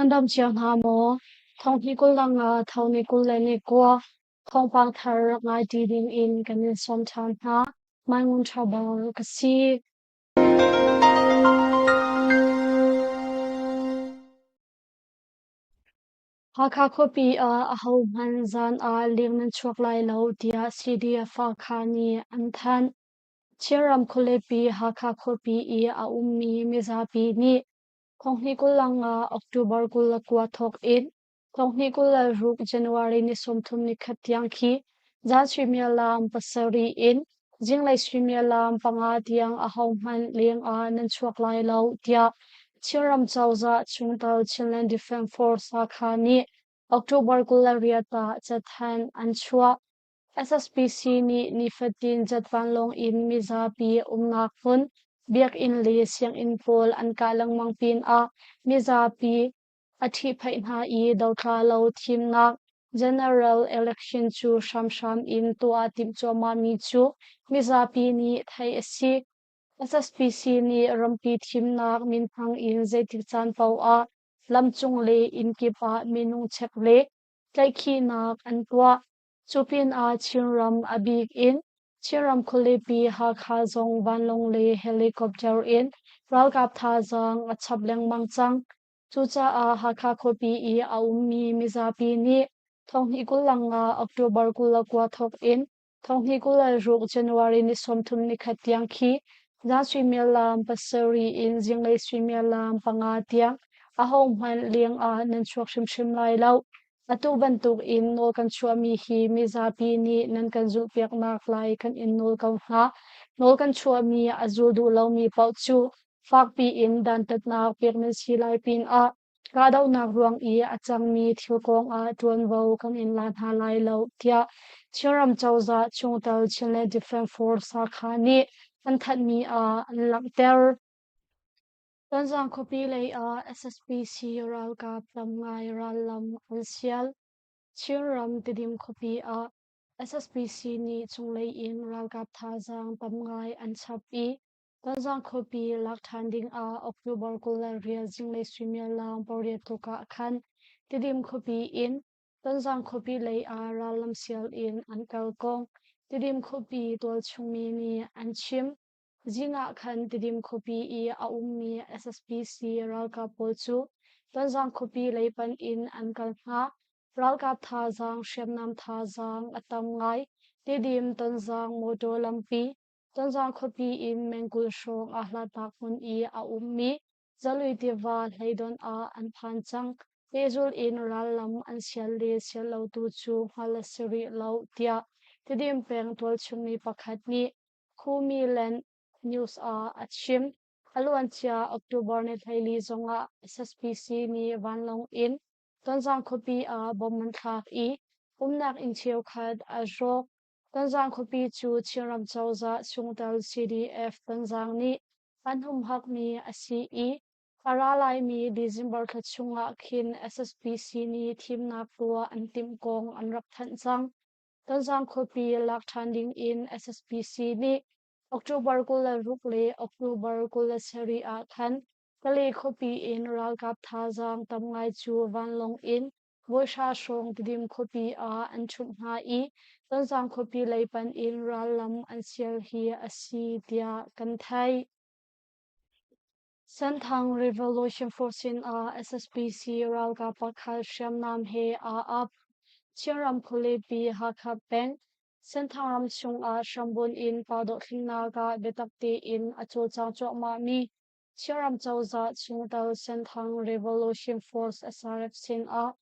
Nan dam cio hna maw? Thonghni 20 le nga, thonghni 21, thawngpang thar rak ngai ṭi ding in kan in sawm ṭhan hna. Mai Ngun Ṭha Bang ka si. Hakha khuapi ah ahohmanh zan ah leng nan chuak lai lo tiah CDF Hakha nih an thanh. Chinram khualipi Hakha khuapi i a ummi mizapi nih Thonghnih 25 October 29 thawk in thonghnih 26 January ni 31 tiang khi zan suimilam 7 in zinglei suimilam 5 tiang ahohmanh leng ah nan chuak lai lo tiah Chinram cozah chungtel Chinland Defense Force Hakha nih October 28 ah cathanh an chuah. SSPC nih nifatin jet vanlawng in mizapi umnak hmun, biakinn le sianginn pawl an kah lengmang pinah mizapi a ṭhihphaih hna i dotla lo thimnak general election cu hramhram in tuah timh cuahmahmi cu mizapi nih theih a si. SSPC nih rampi thimnak minthang in zeitik caan paoh ah lamcung le inn kip ah minung chek le tlaihkhihnak an tuah. Cu pinah Chinram a bik in Chinram khualipi Hakha zong vanlawng le helicopter in ralkap thazaang a chap lengmang cang. Cucaah Hakha khuapi i a ummi mizapi nih thonghnih 25 October 29 thawk in Thonghnih 26 January ni 31 tiang khi zan suimilam 7 in zinglei suimilam 5 tiang ahohmanh leng ah nan chuak hrimhrim lai lo. Atu bantuk in nawl kan chuahmi hi mizapi nih nan kan zulhpiaknak lai kan in nawl ko hna. Nawl kan chuahmi a zul duh lomi paoh cu fakpi in dantatnak pek nan si lai pinah Kahdohnak ruang i a cangmi thil kongah ṭuanvo kan in la hna lai lo, tiah Chinram cozah chungtel Chinland Defense Force Hakha nih an thanhmi ah an langhter. Tonzang khuapi lei ah SSPC ralkap tam ngai rallam an sial. Chinram Tidim khuapi ah SSPC nih cunglei in ralkap thazaang tam ngai an chap i Tonzang khuapi lak ṭhan ding ah October 28 zinglei suimilam 8 tluk ah khan Tidim khuapi in Tonzang khuapi lei ah rallam sial in an kal kong Tidim khuapi tualchung mi nih an chim. Zing ah khan Tidim khuapi i a ummi SSPC ralkap pawl cu Tonzang khuapi lei panh in an kal hna. Ralkap thazaang hriamnam thazaang a tam ngai. Tidim Tonzang motor lampi Tonzang khuapi in meng 20 hrawng aa hlatnak hmun i a ummi Zalui tiva hleidonh ah an phan cang. Pehzulh in rallam an sial le sial lo tu cu hngalh a si rih lo, tiah Tidim peng tualchung mi pakhat nih Khumiland News ah a chim. A luancia October ni 14 zongah SSPC nih vanlawng in Tonzang khuapi ah bomb an thlak i umnak inn cheukhat a rawk. Tonzang khuapi cu Chinram cozah chungtel CDF Tonzang nih an humhakmi a si i a ra laimi December thla chungah khin SSPC nih thimnak tuah an timh kong an rak thanh cang. Tonzang khuapi lak ṭhan ding in SSPC nih October 26 le October 27 ah khan Kale khuapi in ralkap thazaang tam ngai cu vanlawng in Voihra hrawng Tidim khuapi ah an ṭhumh hna i Tonzang khuapi lei panh in rallam an sial hi a si tiah kan theih. Senthang Revolution Force sinah SSPC ralkap pakhat hriamnam he aa ap. Chinram khualipi Hakha peng Senthang ram chungah hrambunh in kahdohthlennak ah biatak tein a cawlcang cuahmahmi Chinram cozah chungtel Senthang Revolution Force SRF sinah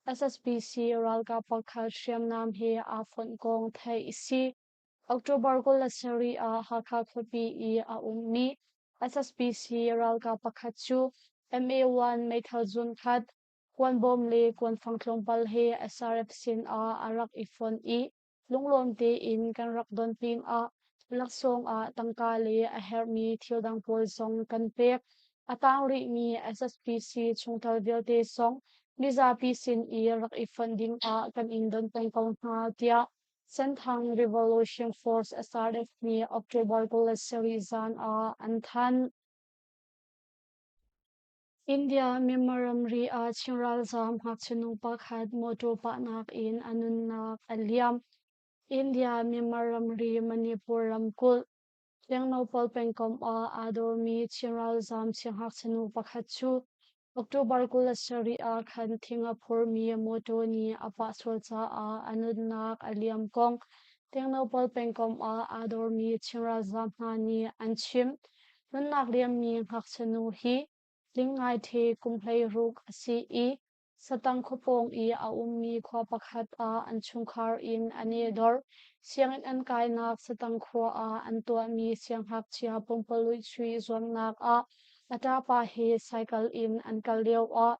SSPC ralkap pakhat hriamnam he aa fonh kong theih a si. October 27 ah Hakha khuapi i a ummi SSPC ralkap pakhat cu MA-1 meithal zunkhat, kuanbawm le kuanfang tlawmpal he SRF sinah a rak i fonh i Lunglawm tein kan rak don pinah laksawng ah tangka le a herhmi thil dang pawl zong kan pek. A tang rihmi SSPC chungtel vialte zong mizapi sin i rak i fonh ding ah kan in don peng ko hna, tiah Senthang Revolution Force SRF nih October 27 zan ah an thanh. India Myanmar ramri ah Chin ralzaam ngakchia nu pakhat mawṭaw pahnak in a nunnak a liam. India Myanmar ramri Manipur ramkulh Tlengnopal pengkomh ah aa dawrmi Chin ralzaam siangngakchia nu pakhat cu October 27 ah khan thing a phurmi mawṭaw nih a pah sual caah a nunnak a liam kong Tlengnopal pengkomh ah aa dawrmi Chin ralzaam hna nih an chim. Nunnak liammi ngakchia nu hi Tlingngaithe kum 16 a si i Satang khuapawng i a ummi khua pakhat ah an chungkhar in an i dor. Sianginn an kainak Satang khua ah an tuahmi siangngakchia pumpululh chuih zuamnak ah a ṭapa he cycle in an kal lioah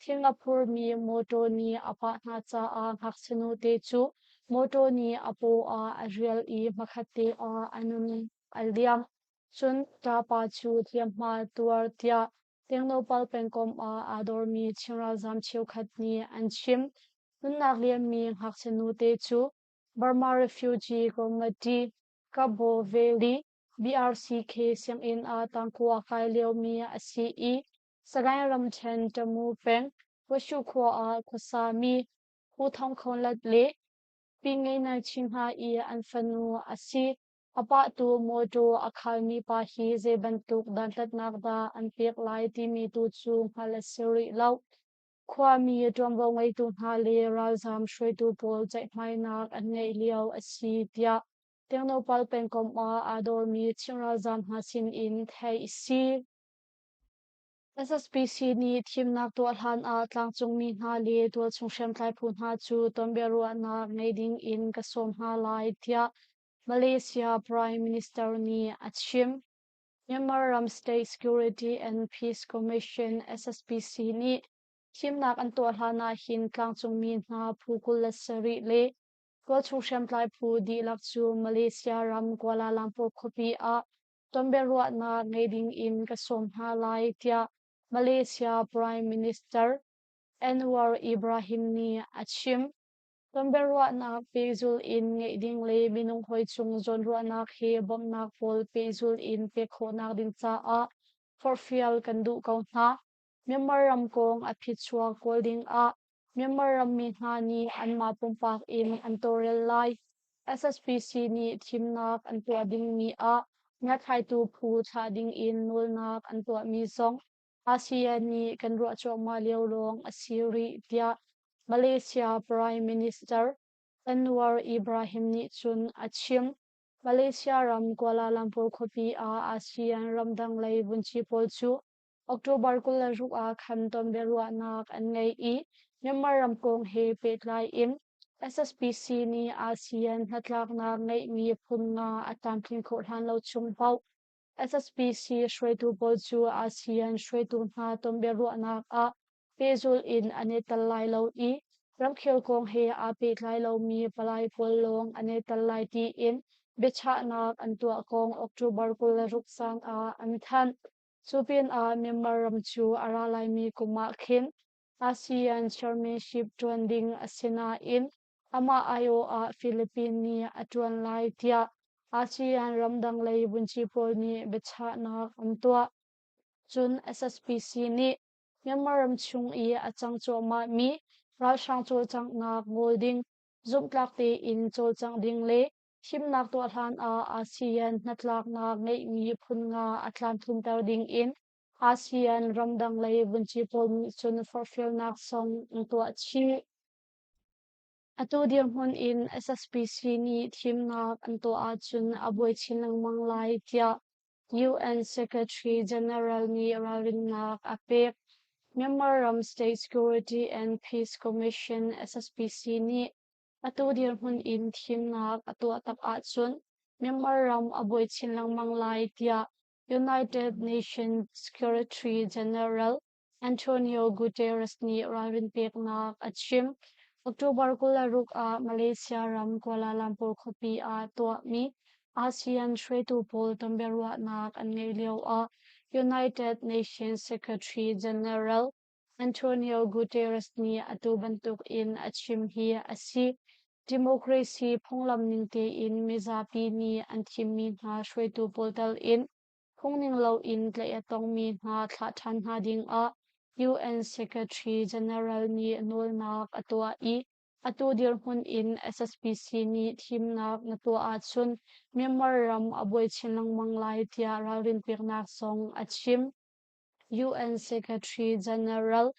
thing a phurmi mawṭaw nih a pah hna caah ngakchia nute cu mawṭaw nih a paw ah a rial i hmakhatte ah a nun a liam. Cun ṭapa cu hliamhma tuar tiah Tengnopal pengkomh ah aa dormi Chin ralzaam cheukhat nih an chim. Nunnak liammi ngakchia nute cu Burma Refugee Committee, Kabo Valley, BRCK sianginn ah tangkua kai liomi a si i Sagaing ramṭhen Tamu peng Washu khua ah khuasami Pu Thawng Khon Lat le Pi Ngei Nai Chin hna i an fanu a si. A pahtu mawṭaw a khalmi pa hi zei bantuk dantatnak dah an pek lai timi tu cu hngalh a si rih lo. Khuami ṭuanvo ngeitu hna le ralzaam hruaitu pawl ceihmainak an ngeih lio a si tiah Tengnopal pengkomh ah aa dawrmi Chin ralzaam hna sinin theih a si. SSPC nih thimnak tuah hlan ah tlangcungmi hna le tualchung hriamtlai phu hna cu tonbiaruahnak ngei ding in ka sawm hna lai tiah Malaysia Prime Minister nih a chim. Myanmar ram State Security and Peace Commission SSPC nih thimnak an tuah hlan ah hin tlangcungmi hna phu 27 le tualchung hriamtlai phu dihlak cu Malaysia ram Kuala Lumpur khuapi ah tonbiaruahnak ngei ding in ka sawm hna lai tiah Malaysia Prime Minister Anwar Ibrahim nih a chim. Tonbiaruahnak pehzulh in ngeih ding le minung hawi cung zawnruahnak he bawmhnak pawl pehzulh in pek khawhnak ding caah forhfial kan duh ko hna. Myanmar ram kong a phichuak kawl ding ah Myanmar rammi hna nih anmah pumpak in an tawlrel lai. SSPC nih thimnak an tuah dingmi ah ngiathlaitu phu thlah ding in nawlnak an tuahmi zong ASEAN nih kan ruah cuahmah lio lawng a si rih tiah Malaysia Prime Minister Anwar Ibrahim nih cun a chim. Malaysia ram Kuala Lumpur khuapi ah ASEAN ramdang lei vunci pawl cu October 26 ah khan tonbiaruahnak an ngei i Myanmar ram kong he pehtlai in SSPC nih ASEAN hnatlaknak ngeihmi phun nga a tlamtlin khawh hlan lo chung paoh SSPC hruaitu pawl cu ASEAN hruaitu hna tonbiaruahnak ah pehzulh in an i tel lai lo i ramkhel kong he aa pehtlai lomi palai pawl lawng an i tel lai tiin biachahnak an tuah kong October 26 sang ah an thanh. Cu pinah Myanmar ram cu a ra laimi kum ah khin ASEAN chairmanship ṭuan ding a si nain amah aiawh ah Philippines nih a ṭuan lai tiah ASEAN ramdang lei vunci pawl nih biachahnak an tuah. Cun SSPC nih Myanmar ram chung i a cang cuahmahmi ralhrang cawlcanghnak ngol ding, zumhtlak tein cawlcangh ding le thimnak tuah hlan ah ASEAN hnatlaknak ngeihmi phun nga a tlamtlinter ding in ASEAN ramdang lei vunci pawl nih cun forhfialnak zong an tuah chih. Atu dirhmun in SSPC nih thimnak an tuah ahcun a buai chin lengmang lai tiah UN Secretary General nih ralrinnak a pek. Myanmar ram State Security and Peace Commission SSPC nih atu dirhmun in thimnak a tuah tak ahcun Myanmar ram a buai chin lengmang lai tiah United Nations Secretary General Antonio Guterres nih ralrin peknak a chim. October 26 ah Malaysia ram Kuala Lumpur khuapi ah tuahmi ASEAN hruaitu pawl tonbiaruahnak an ngeih lioah United Nations Secretary General Antonio Guterres nih atu bantuk in a chim hi a si. Democracy phunglam ning tein mizapi nih an thimmi hna hruaitu pawl tal in phungning loin tlaih a tongmi hna thlah ṭhan hna dingah. UN Secretary General nih nawlnak a tuah i atu dirhmun in SSPC nih thimnak na tuah ahcun Myanmar ram a buai chin lengmang lai tiah ralrin peknak zong a chim. UN Secretary General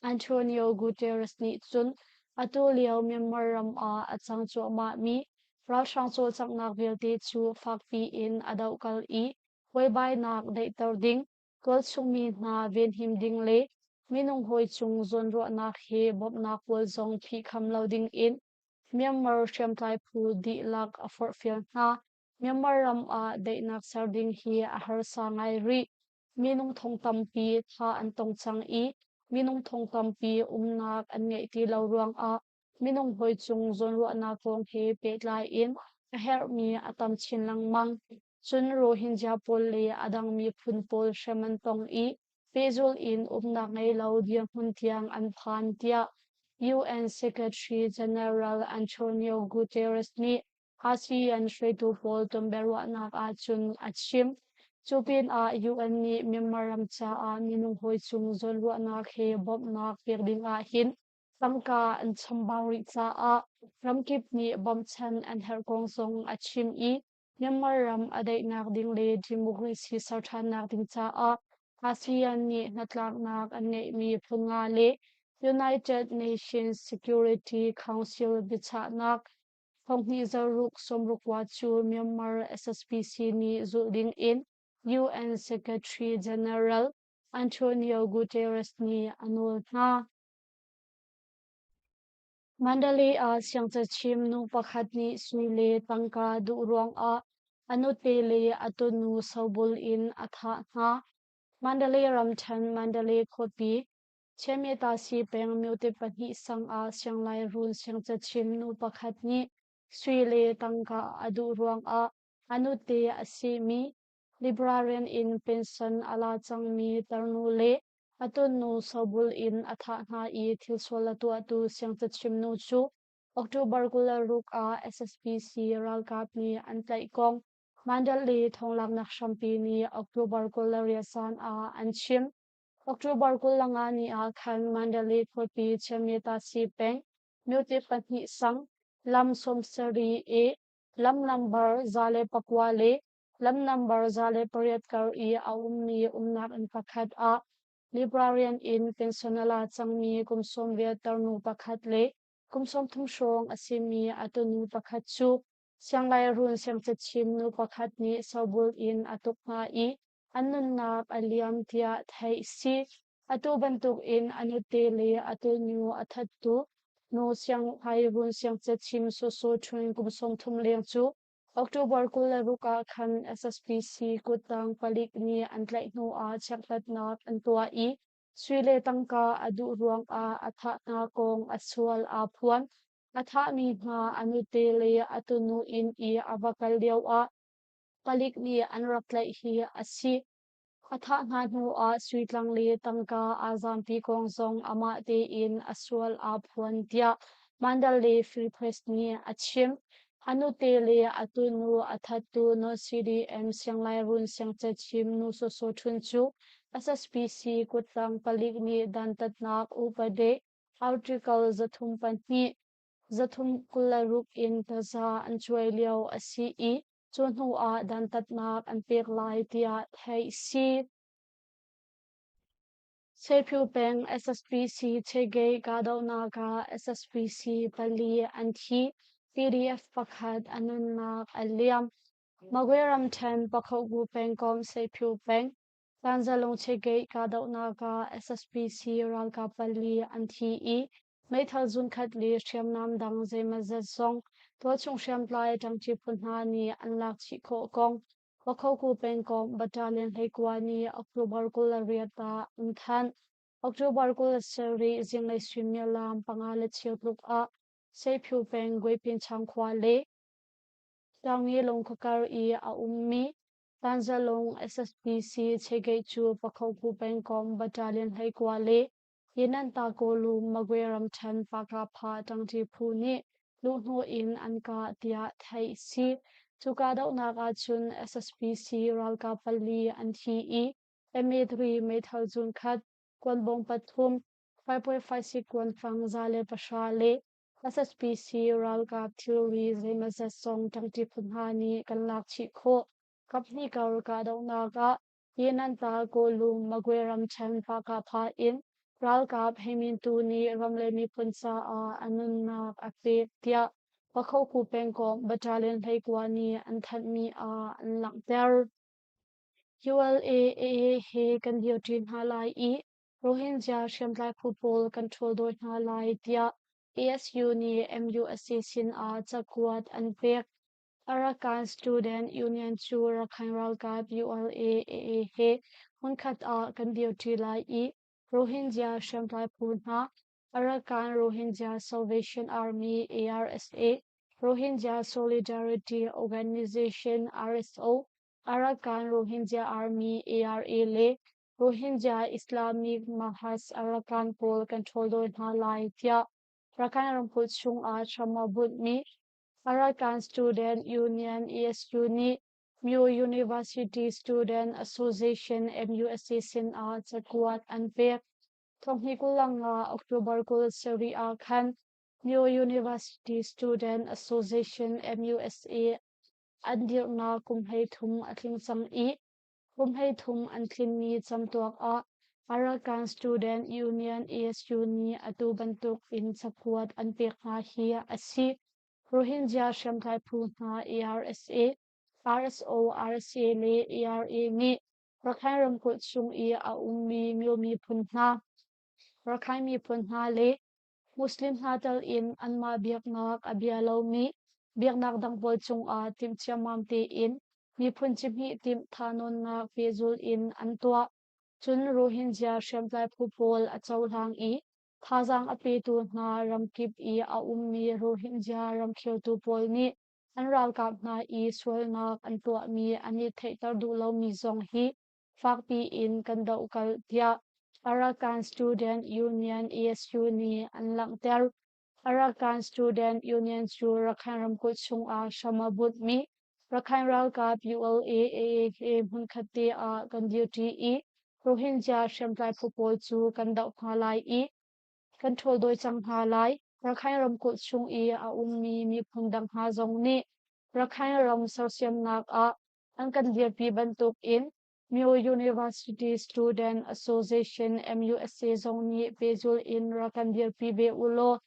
Antonio Guterres nih cun atu lio Myanmar ram ah a cang cuahmahmi ralhrang cawlcanghnak vialte cu fakpi in a dohkal i buaibainak daihter ding, tualchung mi hna venhim ding le minung hawi cung zawnruahnak he bawmhnak pawl zong phihkham lo ding in Myanmar hriamtlai phu dihlak a forhfial hna. Myanmar ram ah daihnak ser ding hi a harsa ngai rih. Minung thong tampi thah an tong cang i minung thong tampi umnak an ngeih ti lo ruangah minung hawi cung zawnruahnak kong he pehtlai in a herhmi a tam chin lengmang. Cun Rohingya pawl le a dang miphun pawl hrem an tong i pehzulh in umnak ngei lo dirhmun tiang an phan tiah UN Secretary General Antonio Guterres nih ASEAN hruaitu pawl tonbiaruahnak ahcun a chim. Cu pinah UN nih Myanmar ram caah minung hawi cung zawnruahnak he bawmhnak pek ding ahhin tangka an chambau rih caah ramkip nih bawmchan an herh kong zong a chim i Myanmar ram a daihnak ding le democracy ser ṭhannak ding caah ASEAN nih hnatlaknak an ngeihmi phun nga le United Nations Security Council biachahnak thonghnih zaruk sawmrukua cu Myanmar SSPC nih zulh ding in UN Secretary General Antonio Guterres nih a nawl hna. Mandalay ah siangcachim nu pakhat nih sui le tangka duh ruangah a nute le a tunu sobul in a thah hna. Mandalay ramṭhen Mandalay khuapi Chiamyatasi peng myote pahnih sang ah sianglairuun siangcachim nu pakhat nih sui le tangka a duh ruangah a nute a simi Librarian in pension a la cangmi tarnu le a tunnu sobul in a thah hna i thilsual a tuahtu siangcachimnu cu October 26 ah SSPC ralkap nih an tlaih kong Mandalay thonglaknak hrampi nih October 28 zan ah an chim. October 25 ni ah khan Mandalay khuapi Chiamyatasi peng myote pahnih sang lam 70 e lam nambar 109 le lam nambar 108 kar i a ummi umnak inn pakhat ah librarian in pension a la cangmi kum 80 tarnu pakhat le kum 30 hrawng a simi a tunu pakhat cu sianglairuun siangcachim nu pakhat nih sobul in a tuk hna i an nunnak a liam tiah theih si. Atu bantuk in a nute le a tunu a thattu nu sianglairuun siangcachim Soso Htun kum 30 leng cu October 26 ah khan SSPC kuttang palik nih an tlaih hnu ah chekhlatnak an tuah i sui le tangka a duh ruangah a thah hna kong a sual aa phuan. A thahmi hna a nute le a tunu inn i a va kal lioah palik nih an rak tlaih hi a si. A thah hna hnuah suitlang le tangka aa zampi kong zong amah tein a sual aa phuan tiah Mandalay Free Press nih a chim. A nute le a tunu a thattu Non-CDM Sianglairun siangcachim Nu Soso Htun cu SSPC kuttang palik nih dantatnak upade Article 302 326 in taza an cuai lio a si i cu hnu ah dantatnak an pek lai tiah theih si. Seiphu peng SSPC Chegei kahdohnak ah SSPC pali an thi, PDF pakhat a nunnak a liam. Magwe ramṭhen Pakhohgu pengkomh Seiphu peng Tanzalung Chegei kahdohnak ah SSPC ralkap pali an thi i meithal zunkhat le hriamnam dang zeimawzat zong tualchung hriamtlai ṭangṭi phu hna nih an lak chih khawh kong Pakhoku pengkomh Battalion 19 nih October 28 ah an thanh. October 27 zinglei suimilam panga le cheu tluk ah Seiphu peng Guipinchang khua le Taungi lungkhua kar i a ummi Tanzalung SSPC Chegeih cu Pakhoku pengkomh Battalion 19 le Yinantagolu Magwe ramṭhen Pakapha ṭangṭi phu nih luhhnawh in an kah tiah theih si. Cu kahdohnak ahcun SSPC ralkap pali an thi i MA3 meithal zunkhat. Kuanbawng pathum, 5.56 kuanfang 110 le SSPC ralkap thilri zeimawzat zong ṭangṭi phu hna nih kan lak chih khawh. Kaphnih kar kahdohnak ah Yenanta Kawlum Magwe ramṭhen Pahkahpha in ralkap heimintu nih ram le miphun caah a nunnak a pek tiah Pakhoku pengkomh Battalion 19 nih an thanhmi ah an langhter. ULA he kan dirṭi hna lai i Rohingya hriamtlai phu pawl kan ṭhawl dawi hna lai tiah ASU nih MUSC sin ah cakuat an pek. Arakan Student Union cu Rakhine ralkap ULA he hmunkhat ah kan dirṭi lai i Rohingya hriamtlai phu hna Arakan Rohingya Salvation Army ARSA, Rohingya Solidarity Organization RSO, Arakan Rohingya Army ARA le Rohingya Islamic Mahaz Arakan pawl kan ṭhawl hna lai tiah Rakhine ramkulh chungah hram a bunhmi Arakan Student Union ASU nih Myo University Student Association MUSA sinah cakuat an pek. Thonghni 25 October 27 ah khan Myo University Student Association MUSA an dirhnak kum 33 a tling cang i kum 33 an tlinmi camtuak ah Arakan Student Union ASU nih atu bantuk in cakuat an pek hna hi a si. Rohingya hriamtlai phu hna ARSA, RSO, RSA le ARA nih Rakhine ramkulh chung i a ummi Myo miphun hna, Rakhine miphun hna le Muslim hna tel in anmah biaknak a bia lomi biaknak dang pawl cungah timh ciammam tein miphun cihmih timh thahnawnnak pehzulh in an tuah. Cun Rohingya hriamtlai phu pawl a cohlang i thazaang a petu hna ramkip i a ummi Rohingya ramkheltu pawl nih an ralkap hna i sualnak an tuahmi an i theihter duh lomi zong hi fakpi in kan dohkalh tiah Arakan Student Union ASU nih an langhter. Arakan Student Union cu Rakhine ramkulh chungah hram a bunhmi Rakhine ralkap ULA AA hmunkhat te ah kan dirṭi i Rohingya hriamtlai phu pawl cu kan doh hna lai i kan ṭhawl cang hna lai. Rakhine ramkulh chung i a ummi miphun dang hna zong nih Rakhine ram sersiamnak ah an kan dirpi bantuk in Myo University Student Association MUSA zong nih pehzulh in rak kan dirpi ve u law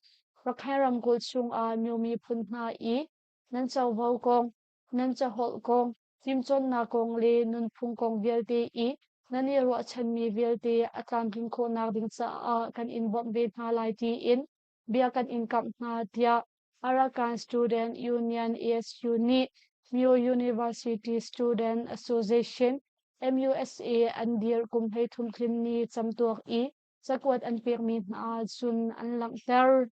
Rakhine ramkulh chungah Myo miphun hna i nan covo kong, nan caholh kong, fimcawnnak kong le nunphung kong vialte i nan i ruahchanmi vialte a tlamtlin khawhnak ding caah kan in bawmh ve hna lai tiin bia kan in kamh hna tiah Arakan Student Union ASU nih Myo University Student Association MUSA an dirh kum 33 tlin ni camtuak i cakuat an pekmi hna cun an langhter.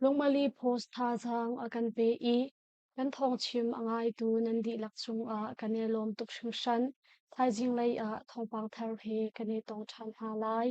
Lungmali Post thazaang a kan pe i kan thawngchim a ngaitu nan dihlak cungah kan i lawm tuk hringhran. Thaizing lei ah thawngpang thar he kan i tong ṭhan hna lai.